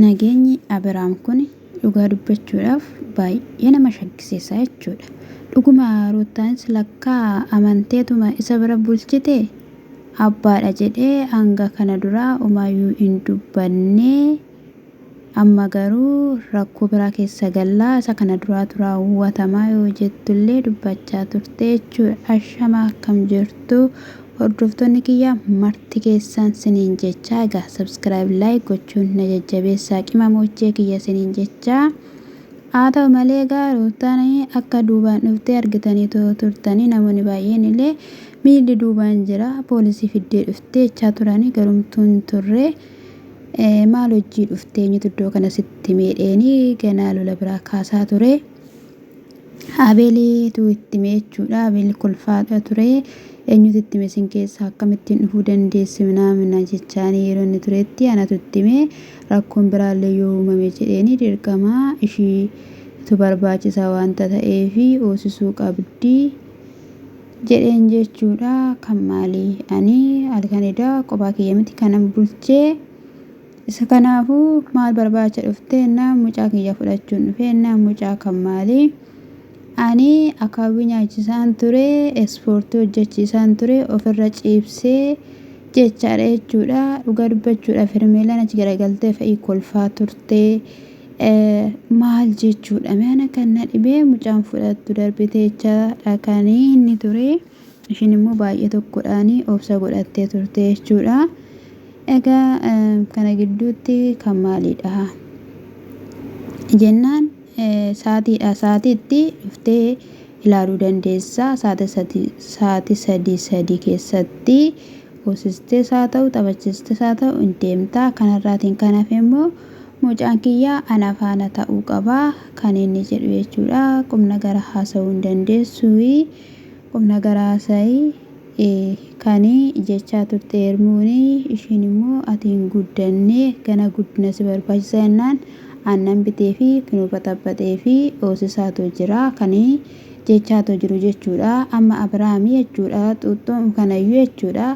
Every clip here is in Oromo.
Nageenyi Abiraam kun dhugaa dubbachuudhaaf baay'ee nama shakkisiisa jechuudha. Dhuguma Ruuttaanis lakkaa amanteetuma isa bira bulchite abbaadha jedhee hanga kana duraa umaayyuu hin dubbannee amma garuu rakkoo biraa keessa gallaa isa kana duraatu raawwatamaa yoo jettullee dubbachaa turte jechuudha. Ashama akkam jirtu Hordoftoonni kiyya marti keessan siniin jechaa egaa subscribe like gochuun na jajjabeessaa qimamoochee kiyya siniin jechaa haa ta'u malee egaa Ruuttaan akka duubaan dhuftee argitanii turtanii namoonni baay'een illee miilli duubaan jira poolisii fiddee dhuftee jechaa turanii garumtuun turre maal hojii dhuftee eenyutu iddoo kana sitti meedheenii ganaa lola biraa kaasaa ture. Abeeliitu itti hime jechuudha. Abeel kolfaadha ture. Eenyutu itti hime isin keessaa akkamittiin dhufuu dandeessi minaamina jechaanii yeroo inni turetti anatu itti hime rakkoon biraallee yoo uumame jedheeni dirqama ishiitu barbaachisaa wanta ta'eef hoosisuu qabdi jedheen jechuudha. Kan maalii ani halkan edaa kophaa kiyya miti kanan bulchee Isa kanaafuu maal barbaacha dhufte jennaan mucaa kiyya fudhachuun dhufe jennaan mucaa kan maalii ani akaawwii nyaachisaan ture ispoortii hojjechiisaan ture ofirra ciibsee jechaadha jechuudha dhugaa dubbachuudhaaf hermeelaan achi garagaltee fa'ii kolfaa turte maal jechuudha mee ana kan na dhibee mucaan fudhattu darbite jechaadha kan inni ture ishiin immoo baay'ee tokkodhaan obsa godhattee turte jechuudha. Egaa kana gidduutti kan maaliidha jennaan saatiidha saatiitti dhuftee ilaaluu dandeessa. Saati sadii sadii keessatti hoosistees haa ta'u taphachiistees haa ta'u hin deemta. Kanarraatiin kan hafe immoo mucaan kiyya ana faana ta'uu qaba kan inni jedhu jechuudha. Qubna gara haasa'uu hin dandeessu. Qubna gara haasa'ii Kani jechaa turte Hermuuni ishiin immoo ati hin guddanne gana guddina si barbaachisa jennaan aannan biteefi kinoo baxabaxeefi hoosisaatoo jira kani jechaatoo jiru jechuudha amma Abiraami jechuudha xuuxxoon kanayyuu jechuudha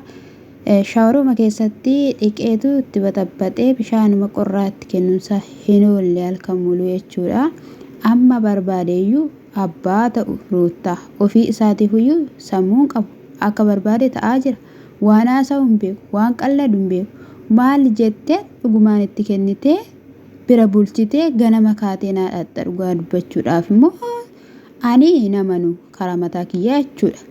shaaworuma keessatti dhiqeetu itti baxabaxee bishaanuma qorraa itti kennuunsaa hin oolle halkan muluu jechuudha amma barbaadeeyyuu abbaa ta'u Ruuttaa. Ofii isaatiifuyyuu sammuu hin qabu. Akka barbaade ta'aa jira. Waan haasa'u hin beeku. Waan qalladu hin beeku. Maal jettee dhugumaan itti kennitee bira bulchitee ganama kaatee naa dhaqxa dhugaa dubbachuudhaaf immoo ani hin amanu karaa mataa kiyyaa jechuudha.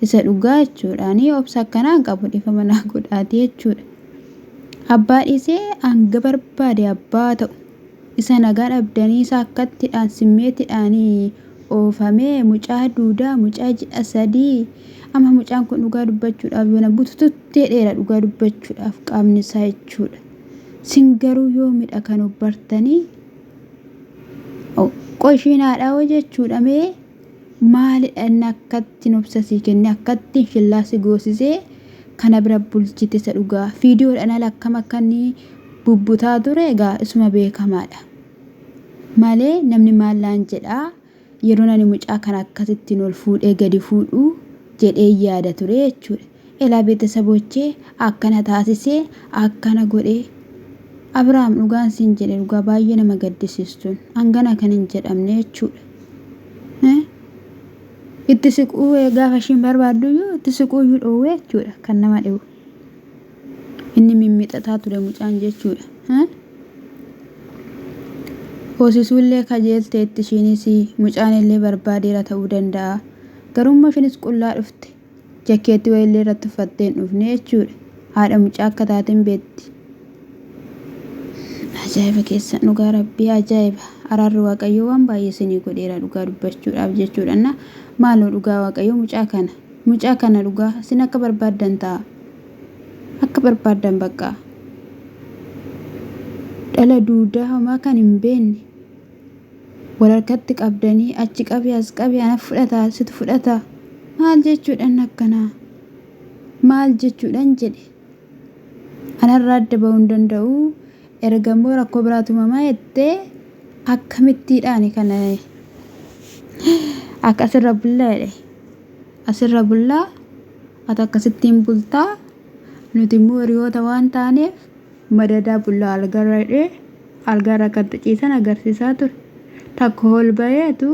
Isa dhugaa jechuudha. Ani obsa akkanaa hin qabu dhiifama naa godhaatii jechuudha. Abbaa dhiisee hanga barbaade abbaa ta'u. Isa nagaa dhabdanii isa akkattidhaan simmeetidhaan oofamee mucaa duudaa mucaa ji'a 3 amma mucaan kun dhugaa dubbachuudhaaf yoona butututtee dheera dhugaa dubbachuudhaaf qaamni isaa jechuudha. Sin garuu yoomidha kan of bartanii qoshiin haadhaawoo jechuudha mee maalidha inni akkatti obsa sii kenne akkatti shillaa si goosisee kana bira bulchite isa dhugaa fiidiyoodhaan ala akkam akka inni bubbutaa ture egaa isuma beekamaadha. Malee namni maal naan jedhaa yeroon ani mucaa kana akkasittiin ol fuudhee gadi fuudhu jedhee yaada ture jechuudha. Elaa beetesabochee akkana taasisee akkana godhee Abrahaam dhugaan siin jedhe dhugaa baay'ee nama gaddisiistuun hangana kan hin jedhamne jechuudha. Itti siquu gaafa ishiin barbaadduyyuu itti siquuyyuu dhoowwee jechuudha kan nama dhibu. Inni mimmixataa ture mucaan jechuudha. Hoosisuullee kajeelteetti ishiinis mucaan illee barbaadeera ta'uu danda'a. Garummoo ishiinis qullaa dhufte. Jakkeetti wayiillee irratti uffattee hin dhufne jechuudha. Haadha mucaa akka taate hin beekti. Ajaa'iba keessan dhugaa rabbii ajaa'iba. Araarri waaqayyoo waan baay'ee isinii godheera dhugaa dubbachuudhaaf jechuudha. Na maaloo dhugaa waaqayyoo mucaa kana mucaa kana dhugaa isin akka barbaaddan ta'a. Akka barbaaddan bakka. Dhala duudaa homaa kan hin beekne wal harkatti qabdanii achi qabi as qabi ana fudhata situ fudhata maal jechuudhan akkanaa maal jechuudhan jedhe anarraa adda ba'uu hin danda'u erga immoo rakkoo biraatu uumamaa jettee akkamittiidhaan kana akka asirra bullaa jedhe asirra bullaa ati akkasittiin bultaa nuti immoo hiriyoota waan taaneef madadaa bullaa algarra jedhee Algaarra akka itti ciisan agarsiisaa ture. Takka ol baheetu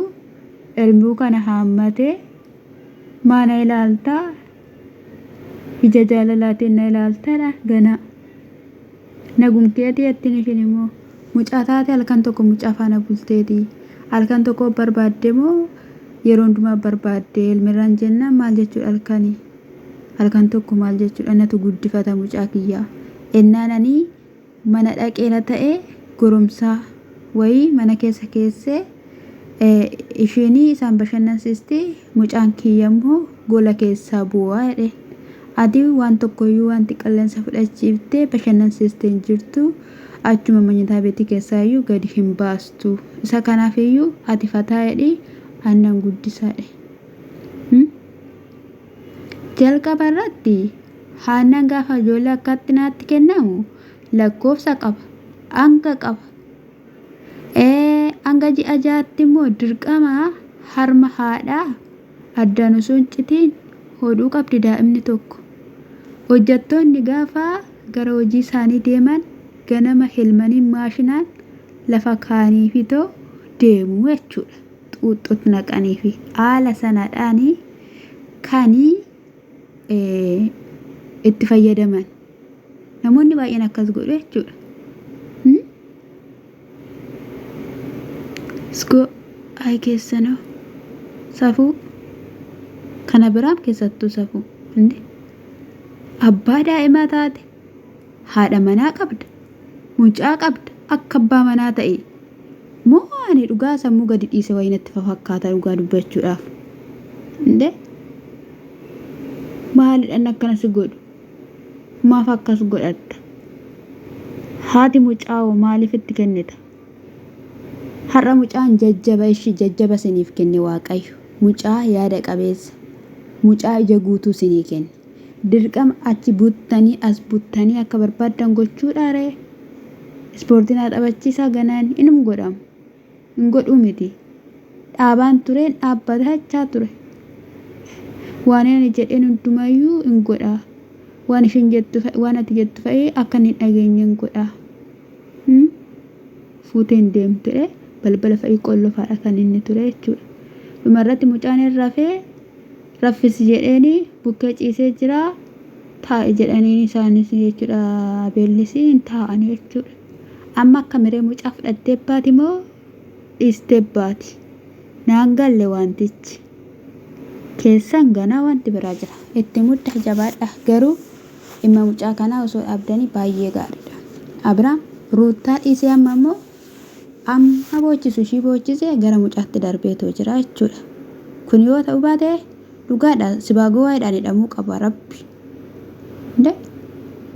elmuu kana haammatee maa na ilaaltaa? Ija jaalalaatiin na ilaaltadha ganaa. Nagum keetii jettiin ishiin immoo mucaa taate halkan tokko mucaa faana bulteeti. Halkan tokko barbaadde moo yeroo hundumaa barbaadde elmirraan jennaan maal jechuudha halkanii. Halkan tokko maal jechuudha natu guddifata mucaa kiyyaa. Ennaan ani mana dhaqeera ta'e goromsaa wayii mana keessa keessee ishiin isaan bashannansiisti mucaan kiyya immoo gola keessaa bu'aa jedhe. Ati waan tokkoyyuu wanti qilleensa fudhachiiftee bashannansiiste hin jirtu achuma manyitaa beetii keessaayyuu gadi hin baastu. Isa kanaafiyyuu ati fataa jedhi annan guddisaa jedhe. Jalqaba irratti Haannaan gaafa ijoollee akkatti naatti kennamu lakkoofsa qaba, hanga qaba. Hanga ji'a jahaatti immoo dirqama harma haadhaa addaan osoo hin citiin hodhuu qabdi daa'imni tokko. Hojjettoonni gaafa gara hojii isaanii deeman ganama helmanii maashinaan lafa kaa'aniifitoo deemu jechuudha. Xuuxxootti naqaniifi haala sanadhaan kan itti fayyadaman. Namoonni baay'een akkas godhu jechuudha. Isgoo ay keessanoo safuu kana biraam keessattuu safuu indi abbaa daa'imaa taate haadha manaa qabda mucaa qabda akka abbaa manaa ta'e Moo ani dhugaa sammuu gadi dhiise wayii natti fafakkaata dhugaa dubbachuudhaaf. Inde maalidhan akkana si godhu? Maaf akkas godhatta? Haati mucaawoo maaliif itti kennita? Har'a mucaan jajjaba ishi jajjaba siniif kenne Waaqayyo. Mucaa yaada qabeessa, mucaa ija guutuu sinii kenne. Dirqama achi buttanii as buttanii akka barbaaddan gochuudhaa ree? Ispoortii naa taphachiisaa ganaan inum godhamu. Hin godhuu miti. Dhaabaan tureen dhaabbatachaa ture. Waan ani jedheen hundumayyuu hin godha. Waan ishiin jettu fa'i waan ati jettu fa'i akka inni hin dhageenye hin godha. Fuutee hin deemtu jedhee balbala fa'i qollofaadha kan inni ture jechuudha. Dhumarratti mucaan hin rafee Raffisi jedheeni bukkee ciisee jira taa'i jedhaniin isaanis jechuudha Abeellis hin taa'an jechuudha. Amma akka miree mucaa fudhattee baati moo dhiistee baati? Naan galle wantichi. Keessan ganaa wanti biraa jira. Itti mudda jabaadha garuu dhimma mucaa kanaa osoo dhaabdanii baay'ee gaariidha. Abiraam Ruuttaa dhiisee amma immoo Amma boochisu ishii boochise gara mucaatti darbeetoo jira jechuudha. Kun yoo ta'u baate dhugaadha sibaagowaayidhaan hidhamuu qaba rabbi. Inde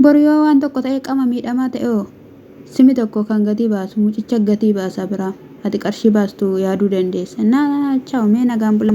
boru yoo waan tokko ta'ee qama miidhamaa ta'e hoo simi tokko kan gatii baasu mucicha gatii baasa biraa ati qarshii baastu yaaduu dandeessa. Naa chaaw mee nagaan bulaa.